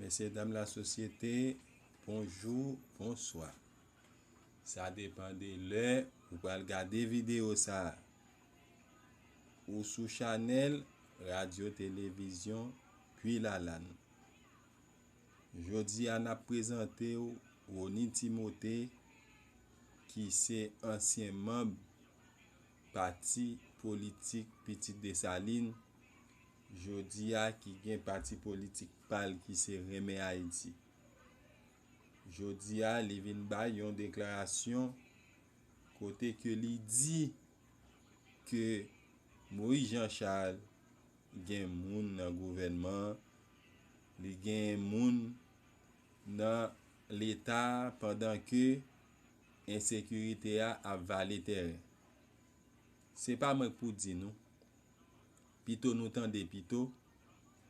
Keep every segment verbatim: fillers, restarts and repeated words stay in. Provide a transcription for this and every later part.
Mesye dam lasosyete, bonjou, bonswa. Sa depann de lè ou pral gade videyo sa a. Ou sou chanèl Radyo Televizyon Guylalann. Jodi a, n ap prezante w Rony Timothée, ki se ansyen manm pati politik Pitit Desalin, jodi a ki gen pati politik pa l ki se Renmen Ayiti. Jodi a, li vin bay yon deklarasyon kote ke li di ke Moïse Jean Charles gen moun nan gouvènman an, li gen moun nan Leta a, pandan ke ensekirite a ap vale tèren. Se pa mwen k pou di nou. Pito nou tande pito,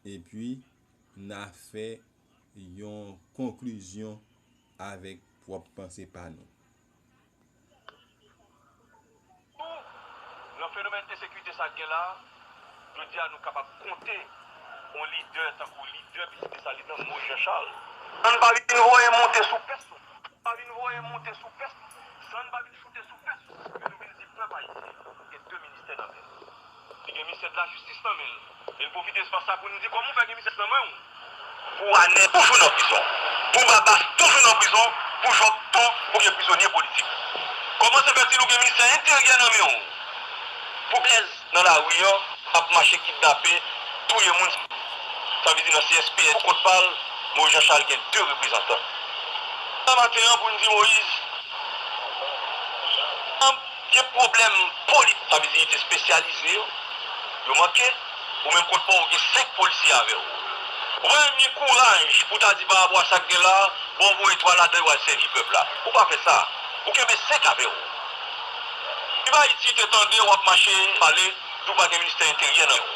epi n a fè yon konklizyon avèk pwòp panse pa nou. Nan fenomèn ensekirite sa k gen la, jodi a nou kapab konte yon lidè tankou lidè Pitit Desalin nan, Moïse Jean Charles. Ann pa vin voye monte sou pèsonn. Pa vin voye monte sou pèsonn. San n pa vin choute sou pèsonn. Men nou vin di pèp ayisyen, gen de ministè nan men l. Li gen ministè de lajistis nan men l. E l pwofite espas sa pou n di kòman w fè gen ministè nan men w. Pou Anèl toujou nan prizon. Pou Babas toujou nan prizon. Pou Job Ton ou gen prizonye politik. Kòman se fè di nou gen ministè enteryè nan men w? Pou Blaise nan lari an ap mache kidnape, touye moun. Sa vle di nan C S P S pou kont pa l, Moïse Jean Charles gen de reprezantan. Nan maten an pou n di Moïse, an gen pwoblèm politik. Sa vle di li te espesyalize yo, yo manke. Ou menm kont pa w gen senk polisye avè w. Premye kouraj pou ta di pa rapò a sa k gen la, bon voye twa ladan yo al sèvi pèp la. Ou pa fè sa. Ou kenbe senk avè w. Viv Ayiti te tande w ap mache pale di w pa gen ministè enteryè nan men w.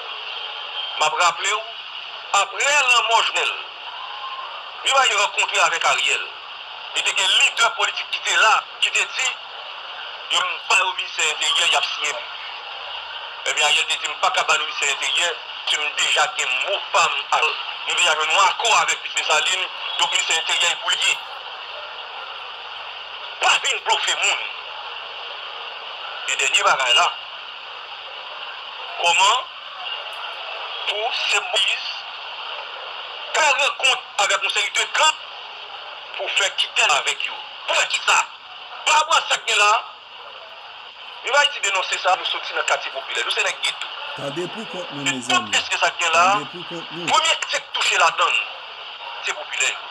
M ap raple w, apre lanmò Jovenel, Viv Ayiti rankontre avèk Ariel. Li te gen lidè politik ki te la, ki te di, yo m ba yo ministè enteryè, y ap siyen. Ebyen, Ariel te di, m pa ka ba nou ministè enteryè, paske m deja gen mo pa m ak, nou deja jwenn yon akò avèk Pitit Desalin, donk ministè enteryè e pou li ye. Pa vin blofe moun. E dènye bagay la, kòman pou Senp Moyiz ka rankont avèk yon seri de gang pou fè kidnap avèk yo? Pou fè kisa? Pa rapò a sa k gen la, Viv Ayiti denonse sa, nou soti nan katye popilè, nou se nèg geto. Tande pou kont nou, mezanmi. Tande pou kont nou. Premye kte k touche ladann, se popilè yo.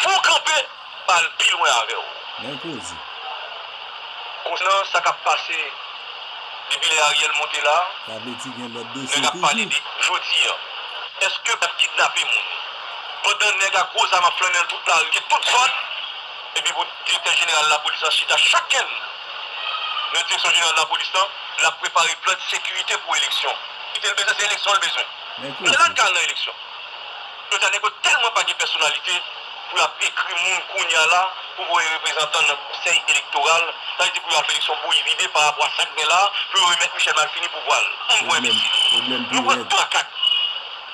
Fò w kanpe, pa al pi lwen avè w. Men koze. Konsènan sa k ap pase depi lè Ariel monte la, sa vle di gen lòt dosye toujou. Nèg ap pale de jodi a. Èske y ap kidnape moun? Pandan nèg ak gwo zam ap flannen nan tout lari, tout zòn, epi pou direktè jeneral lapolis la chita chak kenn nan direksyon jeneral lapolis lan, l ap prepare plan de sekirite pou eleksyon. Kite l bezwen, se eleksyon l bezwen. Men koze. Lè l kal nan eleksyon. Jodi a, nèg yo tèlman pa gen pèsonalite pou y ap ekri moun kounye a la pou voye reprezantan nan konsèy elektoral, sa vle di pou y al fè eleksyon bouyi vide pa rapò a sa k gen la, pou yo remèt Michel Malfini pouvwa l. Ann kwè mesye. Nou pran twa kat.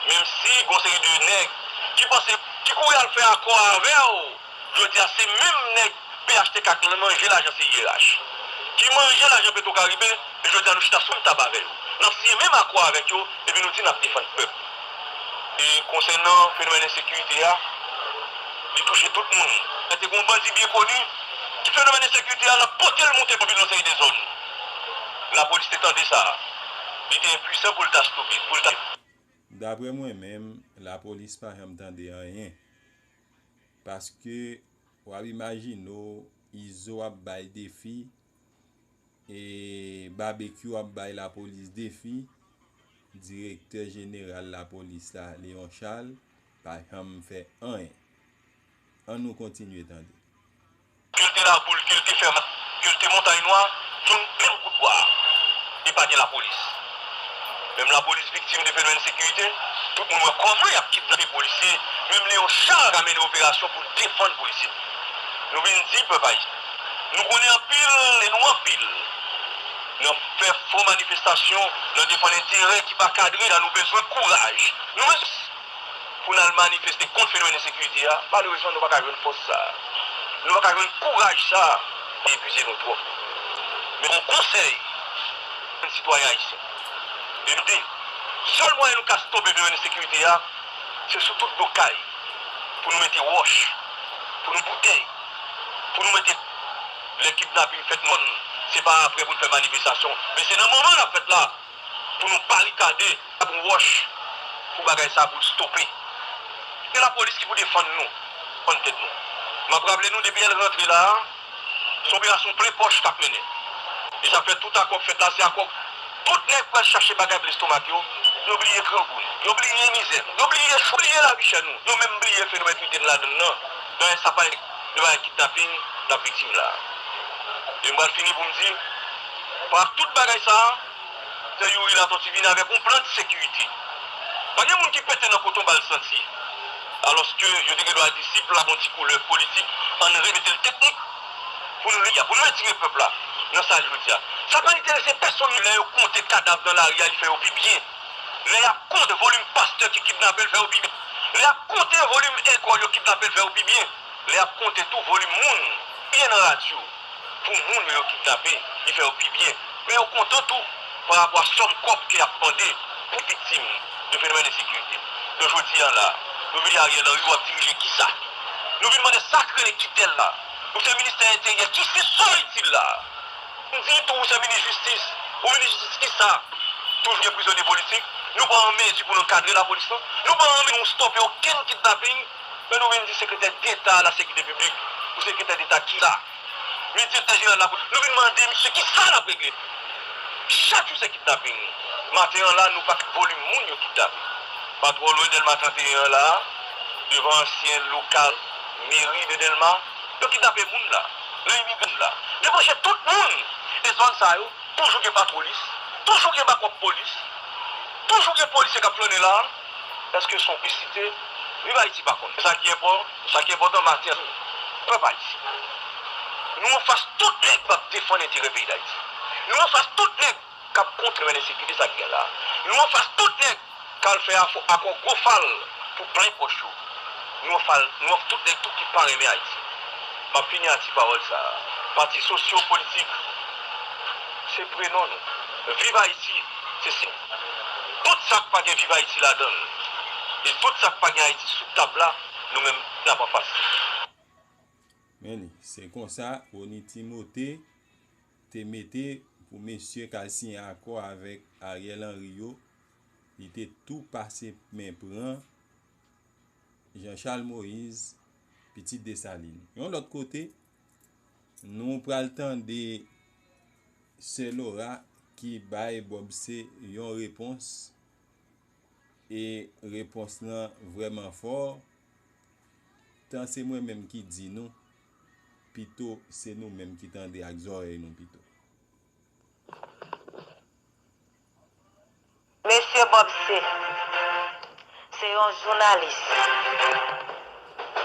Menm si gon seri de nèg ki panse, ki kouri al fè akò avè w, jodi a se menm nèg P H T K k manje lajan C I R H, ki manje lajan Petro Caribe, e jodi a nou chita sou menm tab avè yo. N ap siyen menm akò avèk yo, epi nou di n ap defann pèp. E konsènan fenomèn ensekirite a, li touche tout moun. Lè te gen yon bandi byen koni, ki fenomèn ensekirite a, l ap pote l monte nan vil nan seri de zòn. Lapolis te tande sa. Li te enpwisan pou l ta stope, pou l ta. Daprè mwen menm, lapolis pa janm tande anyen. Paske w ap imajine w, Izo ap bay defi, e Babekyou ap bay lapolis defi, direktè jeneral lapolis la, Léon Charles, pa janm fè anyen. Ann nou kontinye tande. Ke l te Laboul, ke l te Fèmat, ke l te Montay Nwa, youn menm kout bwa. E pa gen lapolis. Menm lapolis viktim de fenomèn ensekirite, tout moun wè kòman y ap kidnape polisye, menm Léon Charles ka mennen operasyon pou l defann polisye. Nou vin di pèp ayisyen, nou konnen anpil e nou anpil nan fè fo manifestasyon, nan defann enterè ki pa kadre, la nou bezwen kouraj. Nou bezwen pou n al manifeste kont fenomèn ensekirite a, malerezman, nou pa ka jwenn fòs sa a. Nou pa ka jwenn kouraj sa a, li epuize nou twòp. Men yon konsèy, jèn sitwayen ayisyen. Epi, sèl mwayen nou ka stope fenomèn ensekirite a, se sou tout do kay, pou nou mete wòch, pou nou boutèy, pou nou mete lè kidnaping fèt, non, se pa apre pou n fè manifestasyon, men se nan moman l ap fèt la, pou nou barikade ak wòch, pou bagay sa pou l stope. Se lapolis ki pou defann nou, defann tèt nou. M ap raple nou, depi L rantre la a, se operasyon plen pòch k ap mennen. E sa fè tout akò k fèt la, se akò tout nèg pral chache bagay pou lestomak yo, yo bliye grangou nou, yo bliye mizè nou, yo bliye cho, bliye lavi chè nou, yo menm bliye fenomèn ki te ladann nan, nan sa pa, nan kidnaping n ap viktim la a. E m pral fini pou m di, pa tout bagay sa a, se Youri Latortue vin avèk yon plan de sekirite. Pa gen moun ki pete nan koton ba l santi. Alòske yo te gen dwa di si plan la gon ti koulè politik, ann remete l teknik pou n re-, pou n retire pèp la nan sa l jodi a. Sa pa enterese pèsonn lè yo konte kadav nan lari a, li fè yo pi byen. Lè y ap konte volim pastè ki kidnape, l fè yo pi byen. Lè y ap konte volim lekòl yo kidnape, l fè yo pi byen. Lè y ap konte tou volim moun, byen nan radyo, pou moun yo kidnape, li fè yo pi byen. Men yo kontan tou pa rapò a sòm kòb ke y ap mande pou viktim de fenomèn ensekirite. Donk, jodi a la, nou vin di Ariel Henry, w ap dirije kisa? Nou vin mande sa k rele Kitèl la. Ou se ministè enteryè, ki se sa w itil la? M di tou, ou se minis jistis. Ou minis jistis kisa? Toujou gen prizonye politik. Nou pa an mezi pou n ankadre lapolis lan. Nou pa an mezi pou n stope okenn kidnaping. Men nou vin di sekretè deta a la sekirite piblik. Ou sekretè deta kisa? Misye direktè jeneral lapolis. Nou vin mande misye kisa l ap regle. Chak jou se kidnaping. Maten an la, nou pa volim moun yo kidnape. Pa twò lwen Dèlma trannteyen an la, devan ansyen lokal meri de Dèlma, yo kidnape moun la. Yo imigre moun la. Yo branche tout moun. E zòn sa yo, toujou gen patwolis, toujou gen bakòp polis, toujou gen polisye k ap flannen la. Èske se yon pisite? Viv Ayiti pa konn. Sa ki enpò-, sa ki enpòtan, maten an, pèp ayisyen, nou anfas tout nèg k ap defann enterè peyi Dayiti. Nou anfas tout nèg k ap kontre men ensekirite sa k gen la. Nou anfas tout nèg k al fè afò-, akò gwo fal pou plen pòch yo. Nou anfas, nou anfas tout nèg tou ki pa renmen Ayiti. M ap fini ak ti pawòl sa a. Pati sosyo-politik, se prenon nou. Viv Ayiti, se si. Tout sa k pa gen Viv Ayiti ladan l, e tout sa k pa gen Ayiti sou tab la, nou menm, n ap anfas li. Men li, se konsa Rony Timothé te mete pou mesye k al siyen akò avèk Ariel Henry yo, li te tou pase men pran Jean Charles Moïse, pitit Desalin. Yon lòt kote, nou pral tande Sè Laura ki bay Bob C yon repons, e repons lan vrèman fò, tan se mwen menm ki di nou, pito se nou menm ki tande ak zòrèy nou pito. Mesye Bob C, se yon jounalis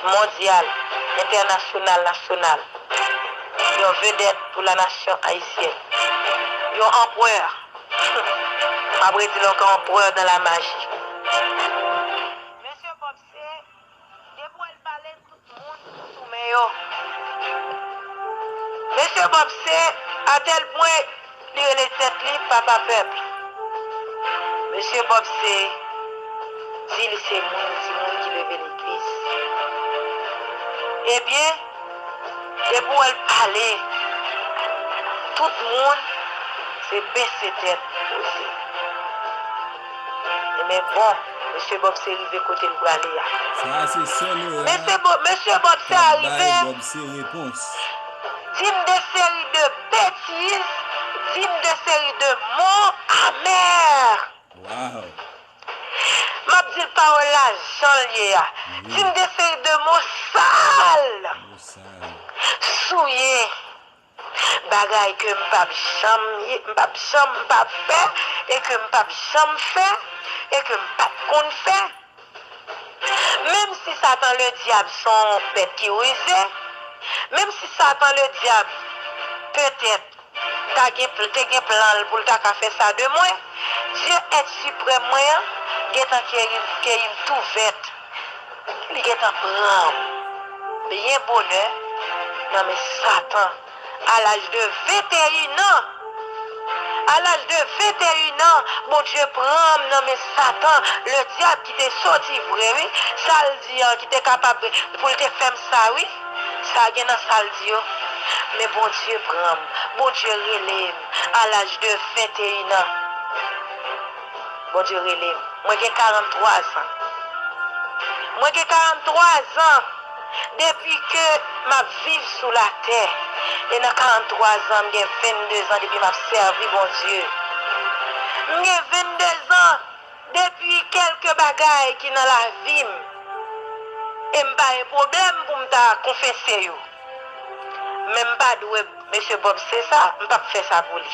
mondyal, entènasyonal, nasyonal, yon vedèt pou la nasyon ayisyèn, yon anperè. M ap redi l ankò, anperè dans la magie. Mesye Bob C, depi w wè l pale, tout moun sou men yo. Mesye Bob C, a tèl pwen li rele tèt li papa pèp. Mesye Bob C di li se moun, timoun ki leve legliz. Ebyen, depi w wè l pale, tout moun se bese tèt poze. Ebyen bon, mesye Bob C rive kote l prale a. Sa a se sè Laura k ap bay Bob C repons. Di m de seri de betiz, di m de seri de mo amè. Wow! M ap di l pawòl la jan l ye a. Di m de seri de mo sal. Souye. Bagay ke m p ap janm ye, m p ap janm m p ap fè, e ke m p ap janm fè, e ke m p ap konn fè. Menm si Satan Ledyab se yon bèt ki rize, menm si Satan Ledyab petèt ta gen, te gen plan l pou l ta ka fè sa de mwen, Dye èt siprèm mwen an gentan keyi m, keyi m tou vèt. gentan pran m byen bonè nan men Satan. À l'âge de vingt et un ans, à l'âge de vingt et un ans, Bondye pran m nan men Satan, le dyab ki te sòti vre, wi. Sa l di an, ki te kapab pou l te fè m sa, wi. Sa gen nan sa l di yo. Men Bondye pran m. Bondye rele m à l'âge de vingt et un ans. Bondye rele m. Mwen gen karant twa zan. Mwen gen karant twa zan depi ke m ap viv sou latè. E nan karant twa zan, m gen venn de zan depi m ap sèvi Bondye. M gen venn de zan depi kèlke bagay ki nan lavi m. E m pa gen pwoblèm pou m ta konfese yo. Men m pa dwe, mesye Bob, se sa, m p ap fè sa pou li.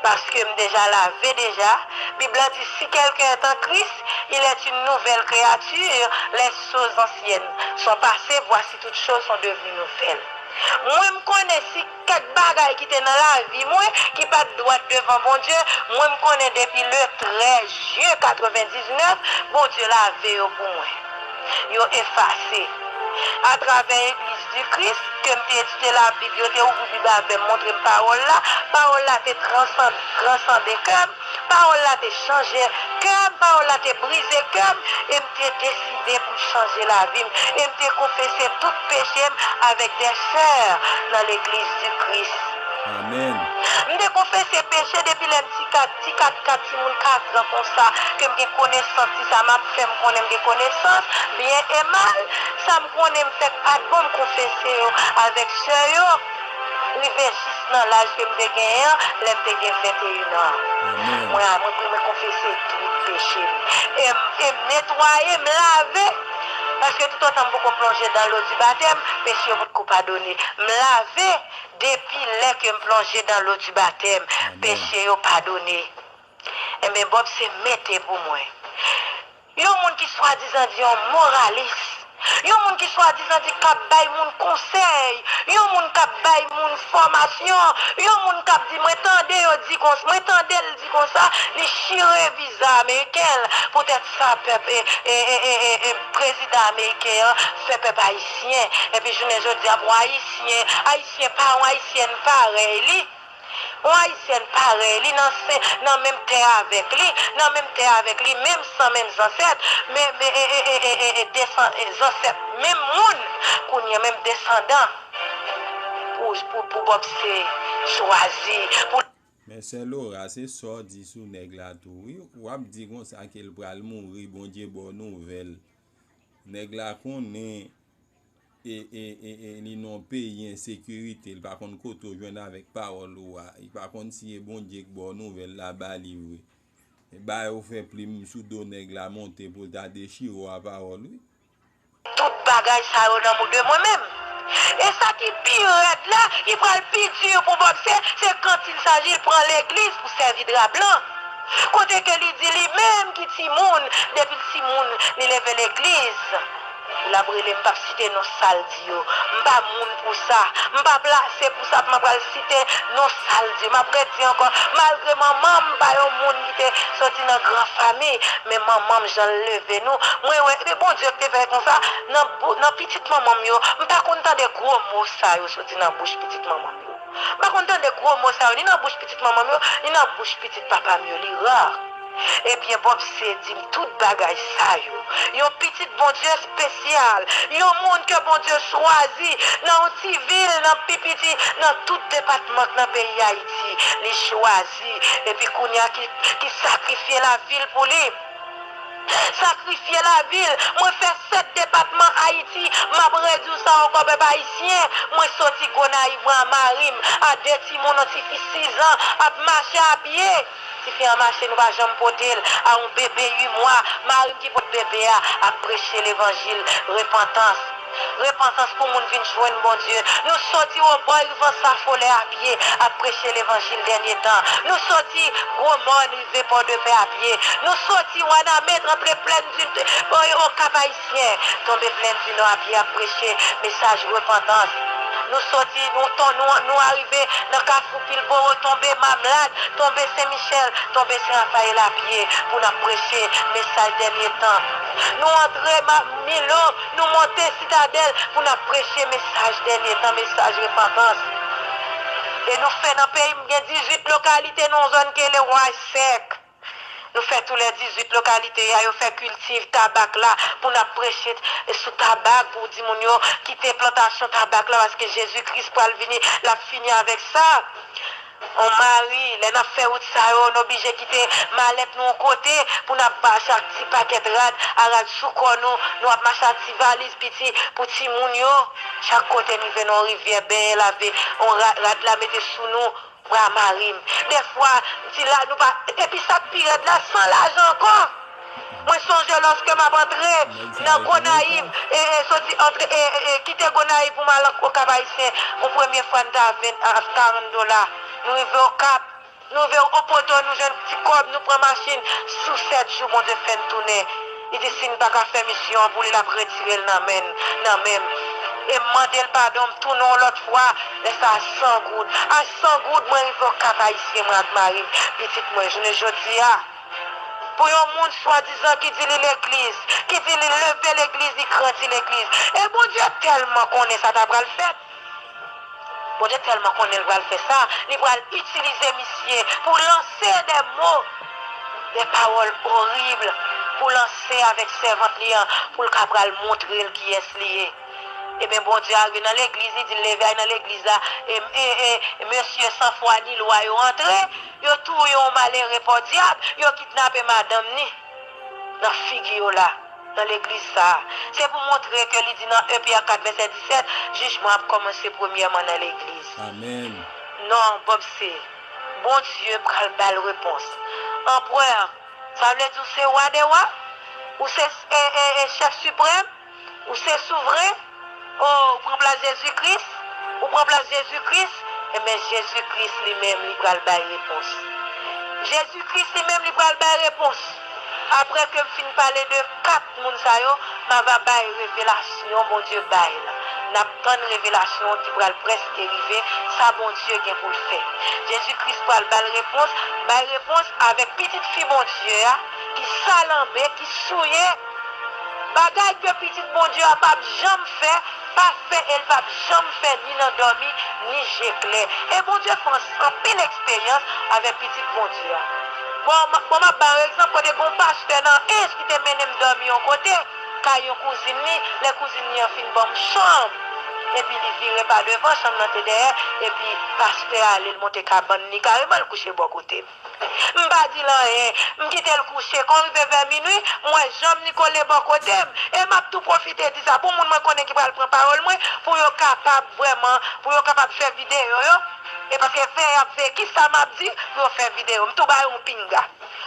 Paske m deja lave deja. Bib la di, si quelqu'un est en Christ, il est une nouvelle créature. Les choses anciennes sont passées, voici toutes choses sont devenues nouvelles. Mwen, m konnen si kèk bagay ki te nan lavi mwen ki pa t dwat devan Bondye, mwen, m konnen depi le trèz jen katrevendiznèf, Bondye lave yo pou mwen. Yo efase. Atravè Legliz di Kris, ke m te etidye Labib, yo te ouvri Bib avè m, montre m pawòl la, pawòl la te transan-, transande kè m, pawòl la te chanje kè m, pawòl la te brize kè m, e m te deside pou chanje lavi m, e m te konfese tout peche m avèk dè sè nan Legliz di Kris. Amèn. M te konfese peche depi lè m ti kat, ti kat, kat timoun katran konsa, ke m gen konesans, ti sa m ap fè, m konnen m gen konesans, byen e mal, sa m konnen m fè k pa t bon, m konfese yo avèk sè yo, rive jis nan laj ke m te genyen an, lè m te gen venteyen an. Amèn. Mwen, mwen, mwen konfese tout peche m. E m, e m netwaye, m lave, paske toutotan m poko plonje dans l'eau du baptême, peche yo potko padone. M lave, depi lè ke m plonje dans l'eau du baptême, amèn, peche yo padone. Enben, Bob se mete pou mwen. Yon moun ki swadizan di yon moralis, yon moun ki swadizan di k ap bay moun konsèy, yon moun k ap bay moun fòmasyon, yon moun k ap di, mwen tande yo di konsa, mwen tande l di konsa, li chire viza ameriken l. Poutèt sa, pèp, e, e, e, e, e, e, prezidan ameriken an fè pèp ayisyen. Epi jounen jodi a, pou ayisyen, ayisyen pa yon ayisyèn parèy li. Yon ayisyèn parèy li nan se, nan menm tè avèk li, nan menm tè avèk li, menm san, menm zansèt, men, men, e, e, desan-, e, zansèt, menm moun, kounye a menm desandan pou, pou, pou Bob se chwazi, pou Men sè Laura, se sa w di sou nèg la tou, wi. W ap di konsa ke l pral mouri, Bondye ba w nouvèl. Nèg la konnen e, e, e, e, li nan yon peyi ensekirite, li pa konn kote w jwenn avèk pawòl ou a. Li pa konn si e Bondye k ba w nouvèl la ba li vre. E bagay ou fè plim sou do nèg la monte pou l ta dechire w a pawòl, wi. Tout bagay sa yo nan men de mwen menm. E sa ki pi rèd la, ki pral pi di pou Bob, se, se quand il s'agit l pran legliz pou sèvi dra blan. Kote ke li di li menm ki timoun, depi l timoun, li leve legliz. L ap rele m, m p ap site non sa l di yo. M pa moun pou sa. M pa plase pou sa pou m ap pral site non sa l di yo. M ap redi ankò, malgre manman m pa yon moun ki te soti nan gran fanmi, men manman m jan l leve nou, mwen wè, epi Bondye ki te fè konsa, nan bou-, nan pitit manman m yo, m pa konn tande gwo mo sa yo soti nan bouch pitit manman m yo. M pa konn tande gwo mo sa yo, ni nan bouch pitit manman m yo, ni nan bouch pitit papa m yo, li ra. Ebyen, Bob se di m tout bagay sa yo. Yon pitit Bondye espesyal, yon moun ke Bondye chwazi nan yon ti vil, nan pi piti, nan tout depatman k nan peyi Ayiti. Li chwazi, epi kounye a ki, ki sakrifye lavi l pou li. Sakrifye lavi l. Mwen fè sèt depatman Ayiti. M ap redi w sa ankò, pèp ayisyen. Mwen soti Gonayiv, mwen a mari m, a de timoun, yon tifi sis zan, ap mache a pye. Tifi an mache, nou pa janm pote l. A yon bebe uit mwa, mari m ki pot bebe a, ap preche levanjil repantans. Repantans pou moun vin jwenn Bondye. Nou soti Wobòy rive Ansafolè a pye, ap preche levanjil dènye tan. Nou soti Gwo Mòn rive Pòdepè a pye. Nou soti Wanament, rantre Plèn di, o, o Kap Ayisyen, tonbe Plèn di Nò a pye, ap preche mesaj repantans. Nou soti, nou ton, nou, nou arive nan Kafou Pilbowo, tonbe Mamlad, tonbe Sen Michèl, tonbe Sen Rafayèl a pye pou n ap preche mesaj dènye tan. Nou antre Ma-, Milo, nou monte Sitadèl pou n ap preche mesaj dènye tan, mesaj repantans. E nou fè nan peyi m gen dizuit lokalite nan yon zòn ki rele Wayèk. Nou fè tou lè dizuit lokalite a, yo fè kiltiv tabak la pou n ap preche sou tabak, pou di moun yo kite plantasyon tabak la, paske Jezi Kris pral vini, l ap fini avèk sa. On mari, lè n ap fè wout sa yo, n oblije kite malèt nou yon kote pou n ap ba chak ti pakèt rad, a rad sou kò nou, nou ap mache ak ti valiz piti pou timoun yo. Chak kote n rive nan yon rivyè, benyen, lave, on ra-, rad la mete sou nou, bra mari m. Dèfwa, m di la, nou pa, epi sa k pi rèd la, san lajan ankò. Mwen sonje lòske m ap antre nan Gonayiv, e, e, soti antre, e, e, e, kite Gonayiv pou m al o Kap Ayisyen, yon premye fwa n t a ven, a karant dola. Nou rive Okap, nou rive Opoto, nou jwenn ti kòb, nou pran machin. Sou sèt jou, Bondye fè n tounen. Li di, si n pa ka fè misyon an pou li, l ap retire l nan men n, nan men m. E m mande l padon, m tounen yon lòt fwa, lè sa a san goud. A san goud, mwen rive Okap Ayisyen, mwen ak mari m, pitit mwen, jounen jodi a. Pou yon moun swadizan ki di li legliz, ki di li leve legliz, li grandi legliz. E Bondye tèlman konnen sa ta pral fèt. Bondye tèlman konnen l pral fè sa, li pral itilize misye pou lanse de mo, de pawòl orib, pou lanse avèk sèvant li an, pou l ka pral montre l kiyès li ye. Ebyen, Bondye arive nan legliz, li di l leve, al nan legliz la. E, e, e, mesye san fwa ni lwa yo antre, yo touye yon malere pòdyab, yo kidnape madanm ni nan figi yo la, nan legliz sa a. Se pou montre ke li di nan en Pyè kat vèsè disèt, jijman ap kòmanse premyèman nan legliz. Amèn. Non, Bob, se Bondye pral ba l repons. Anperè, sa vle di w se wa dè wa? Ou se, e, e, e, chèf siprèm? Ou se souvren? O, ou pran plas Jezi Kris? Ou pran plas Jezi Kris? Enben, Jezi Kris li menm, li pral bay repons. Jezi Kris li menm, li pral bay repons. Apre ke m fin pale de kat moun sa yo, m ava bay revelasyon Bondye bay la. N ap tann revelasyon ki pral prèske rive, sa Bondye gen pou l fè. Jezi Kris pral ba l repons, bay repons avèk pitit fi Bondye a, ki salanbe, ki souye. Bagay ke pitit Bondye a p ap janm fè, pa fè e l p ap janm fè ni nan dòmi, ni je klè. E Bondye fè anpil eksperyans avèk pitit Bondye a. Bon, m, bon, m ap ba w egzanp kote gen yon pastè nan Ench ki te mennen m dòmi yon kote, kay yon kouzin li, lè kouzin li an fin ban m chanm, epi li vire pa devan, chanm nan te dèyè, epi pastè a ale, l monte kabann li kareman, l kouche bò kote m. M pa di l anyen. M kite l kouche. Kan rive vè minui, m wè janm li kole bò kote m. E m ap tou pwofite di sa pou moun mwen konnen ki pral pran pawòl mwen, pou yo kapab vrèman, pou yo kapab fè videyo yo. E paske veye ap veye kisa m ap di, pou yo fè videyo. M tou ba yo yon pinga.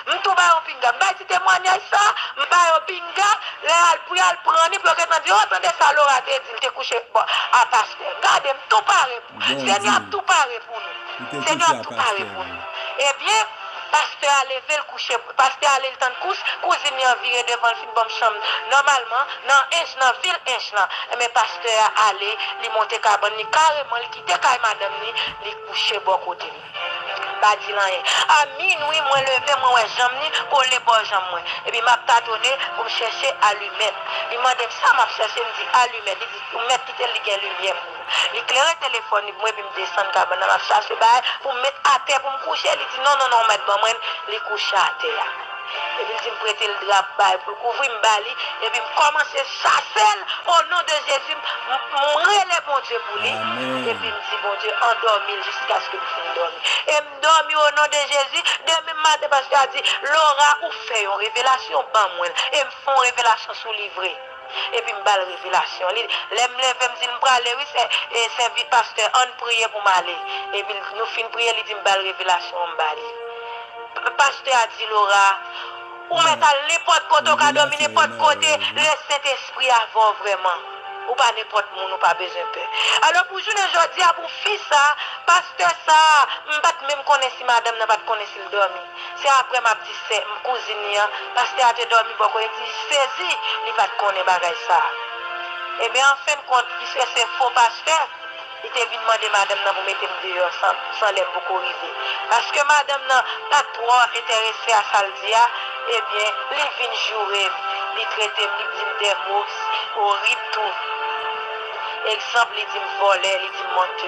M tou ba yo pinga. M bay ti temwanyaj sa, m ba yo pinga, lè al pou y al pran li, pou yo gentan di, o, tande sa Laura te di, l te kouche bò a pastè. Gade, m tou pare pou Senyè ap tou pare pou nou. Senyè ap tou pare pou nou. Ebyen, pastè a leve, l kouche, pastè a ale, l tann kous, kouzin li an vire devan, l fin ban m chanm nòmalman, nan Ench, nan vil Ench lan. Ebyen, pastè a ale, li monte kabann li kareman, li kite kay madanm li, li kouche bò kote m. M pa di l anyen. A minwi, mwen leve, mwen wè janm li kole bò janm mwen. Epi m ap tatone pou m chèche alimèt. Li mande m sa m ap chèche, m di alimèt. Li di, ou mèt kite l, li gen limyè pou ou. Li klere telefòn li pou mwen, epi m desann kabann nan, m ap chache bagay pou m met atè pou m kouche. Li di, non, non, non, ou mèt ban mwen l. Li kouche atè a. Epi l di m prete l dra pou bay pou l kouvri, m ba li, epi m kòmanse chase l, o non de Jezi, m, m, m rele Bondye pou li, epi m di Bondye, andòmi l jiskaske m fin dòmi. E m dòmi o non de Jezi, demen maten pastè a di, Laura, ou fè yon revelasyon, ban mwen l. E m fè yon revelasyon sou li vre. Epi m ba l revelasyon. Li, lè m leve, m di l, m prale wi, sè, e sèvi pastè, ann priye pou m ale. Epi l, nou fin priye, li di m ba l revelasyon an, m ba li. P-, pastè a di, Laura, ou mèt al nenpòt kote, ou ka dòmi nenpòt kote, Lesentespri avè w vrèman. Ou pa nenpòt moun, ou pa bezwen pè. Alò, pou jounen jodi a, pou fi sa, pastè sa, m pa t menm konnen si madanm nan pa t konnen si l dòmi. Se apre m ap di sè m, kouzin li an, pastè a te dòmi bò kote, m di, sezi, li pa t konnen bagay sa a. Ebyen, an fen de kont, li se, se fo pastè. Li te vin mande madanm nan pou mete m deyò san, san lè m poko rive. Paske madanm nan pa t twò enterese a sa l di a, ebyen, li vin joure m, li trete m, li di m de mo orib tou. Egzanp, li di m vòlè, li di m mantè.